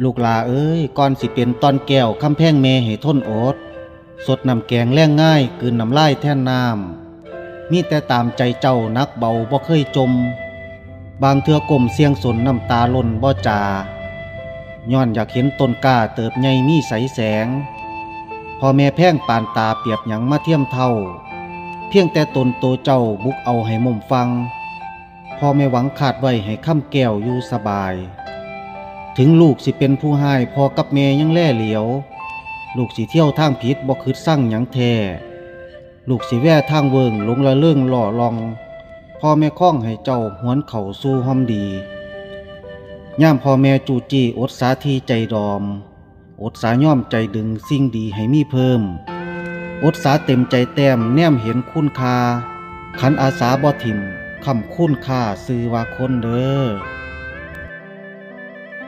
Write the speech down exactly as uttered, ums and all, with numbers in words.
ลูกหล่าเอ้ย ก่อนสิเป็นต้อนแก้วคำแพงแม่ให้ทนอด สดน้ำแกงแลงง่าย กลืนน้ำลายแทนน้ำ มีแต่ตามใจเจ้า หนักเบาบ่เคยจม บางเทื่อก้มเสี่ยงสน น้ำตาหล่นบ่จา ย้อนอยากเห็นต้นกล้าเติบใหญ่มีใสแสง พ่อแม่แพงปานตา เปรียบหยังมาเทียมเท่า เพียงแต่ตนโตเจ้าบุกเอาให้หม่มฟัง พ่อแม่หวังคาดไว้ให้คำแก้วอยู่สบาย ถึงลูกสิเป็นผู้ฮ้าย พ่อกับแม่ยังแลเหลียว ลูกสิเที่ยวทางผิดบ่คิดซังหยังแท้ ลูกสิแว่ทางเวิงหลงละเริงล่อล่อง พ่อแม่คองให้เจ้าหวนเข้าสู่ฮอมดี ยามพ่อแม่จู้จี้อดสาที่ใจดอม อดสายอมใจดึงสิ่งดีให้มีเพิ่ม อดสาเต็มใจแต้มแนมเห็นคุณค่า ขันอาสาบ่ถิ่ม ค้ำคุณค่าซื่อว่าคนเด้อ